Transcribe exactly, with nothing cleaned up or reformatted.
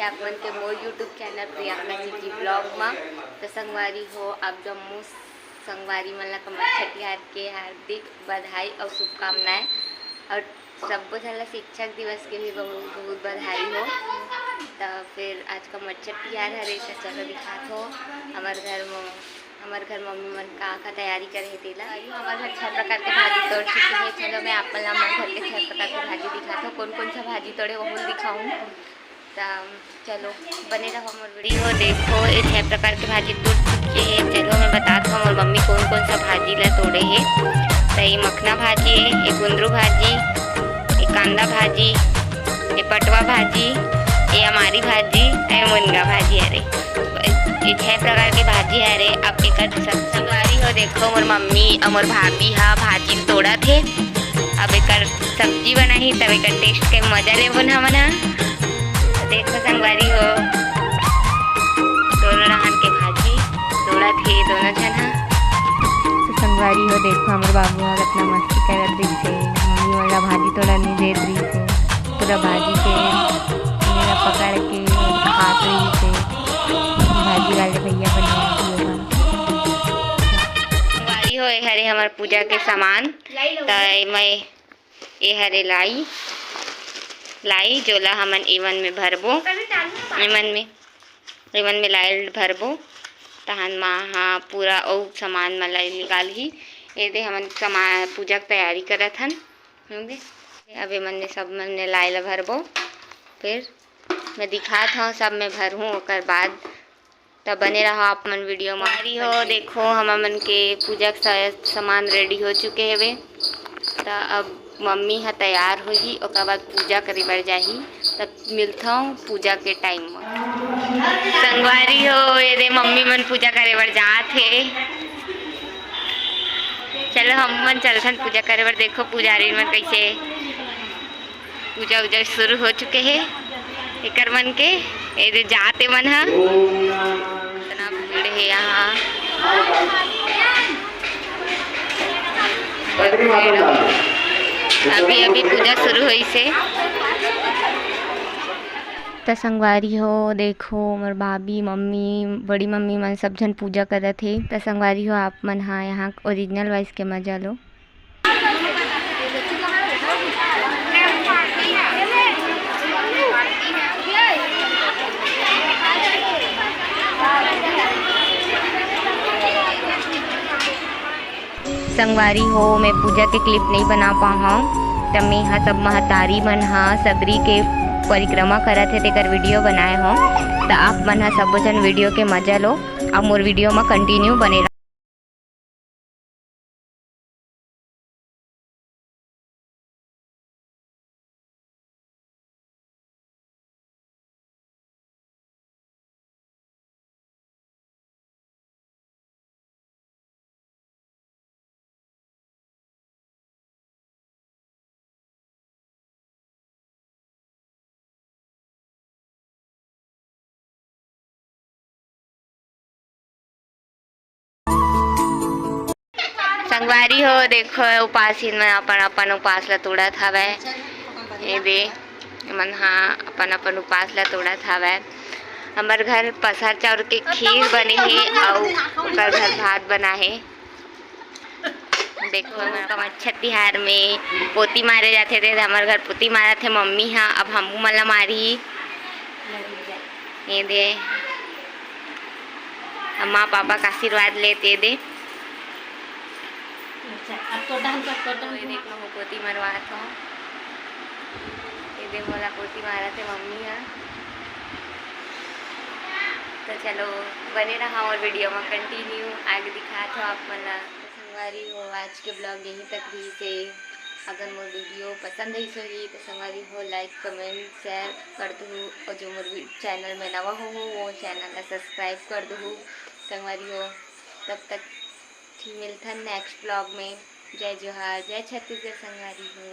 आप मन के मोर YouTube channel Priyanka city blog म। तो संगवारी हो, आप जम्मो संगवारी मन ला कमरछठ तिहार के हार्दिक बधाई अउ शुभकामनाएं। अउ सब्बो झन ला शिक्षक दिवस के भी बहुत बहुत बधाई हो। त फिर आज कमरछठ तिहार हरे, त चलो दिखात हो हमर घर म, हमर घर मम्मी मन का का तैयारी करे हे तेला। हमर घर छह प्रकार के भाजी तोड़ चुके हे। चलो मैं आप मन ला हमर घर के छह प्रकार के भाजी दिखात हो, कौन कौन सा भाजी तोड़े वो दिखाऊं। त चलो बने रहो मोर वीडियो। देखो, ये छह प्रकार के भाजी तोड़ चुके हे। चलो मैं बतात हूँ मोर मम्मी कौन कौन सा भाजी ला तोड़े हे। त ये मखना भाजी हे, ये गुंदरू भाजी, ये कांदा भाजी, ये पटवा भाजी, ये अमारी भाजी, ये मुनगा भाजी हरे। ये छह प्रकार के भाजी हरे। अब एकर सब संगवारी हो, देखो मोर मम्मी अउ मोर भाभी हा भाजी तोड़त हे। अब एकर सब्जी बनाही, तब एकर टेस्ट के मजा लेबो ना हमन ह। देखो संगवारी हो, दोनों डहान के भाजी तोड़त हे दोनों झन ह। तो संगवारी हो, देखो हमर बाबू ह कितना मस्ती करत रहिसे, मम्मी वाला भाजी तोड़ा नहीं देत रहिसे, पूरा भाजी के मेरा पकड़ के खात रहिसे। भाजी वाले भैया बनाए दिए हन। संगवारी हो, ए हरे हमर पूजा के सामान। त मैं ए हरे लाई, लाई जोला हमन एवन में भरबो। एमन में, एमन में लाई भरबो। तहन माँ ह पूरा अउ सामान मन ला निकालही। एदे हमन सामान, पूजा के तैयारी करत हन। एदे, अब एमन में सब मन में लाई ला भरबो। फिर मैं दिखात हूँ, सब में भरहूँ, ओकर बाद त बने रहो आप मन वीडियो में। संगवारी हो, देखो हमर मन के पूजा के सा-, सामान रेडी हो चुके हवे। त अब मम्मी ह तैयार होही, ओकर बाद पूजा करे बर जाही। त मिलथव पूजा के टाइम म। संगवारी हो, एदे मम्मी मन पूजा करे बर जात हे। चलो हम मन चलथन पूजा करे बर। देखो पुजारी मन कैसे पूजा उजा शुरू हो चुके हे एकर मन के। एदे जात ए मन ह, इतना भीड़ हे यहाँ। अभी अभी पूजा शुरू होइस हे। त संगवारी हो, देखो मोर भाभी, मम्मी, बड़ी मम्मी मन सब झन पूजा करत हे। त संगवारी हो, आप मन ह यहाँ ओरिजिनल वॉइस के मजा लो। संगवारी हो, मैं पूजा के क्लिप नहीं बना पाहूँ, त मैं ह सब महतारी मन ह सगरी के परिक्रमा करत हे, तेकर वीडियो बनाए हो। त आप मन ह सबो झन वीडियो के मजा लो, अब मोर वीडियो म कंटिन्यू बने रहो। संगवारी हो, देखो, उपासिन मन अपन अपन उपास ला तोड़त हवय। ये दे, मन हा अपन अपन उपास ला तोड़त हवय। हमर घर पसहर चाउर के खीर बने हे अउ ओकर घर भात बना हे। देखो, हमर कमरछठ तिहार में पोती मारे जाथे, ते हमर घर पोती मारत हे मम्मी हा। अब हमू मन ला मारही। ये दे, अब माँ पापा का आशीर्वाद लेते दे। अच्छा, अब तो डहन कर, तो डहन ये देखो, पोती मरवात हो। ये दे, मोला पोती मारत हे मम्मी हा। तो चलो, बने रहा और वीडियो में कंटिन्यू, आगे दिखात हो आप मन ला। संगवारी हो, आज के ब्लॉग यहीं तक रहिस हे। अगर मोर वीडियो पसंद आइस होही तो संगवारी हो, लाइक, कमेंट, शेयर कर दुहू और जो मोर वी-, चैनल में नवा हो, हो वो चैनल ला सब्सक्राइब कर दुहू संगवारी हो। तब तक फिर मिलथन नेक्स्ट ब्लॉग में। जय जोहार, जय छत्तीसगढ़ संगवारी हो।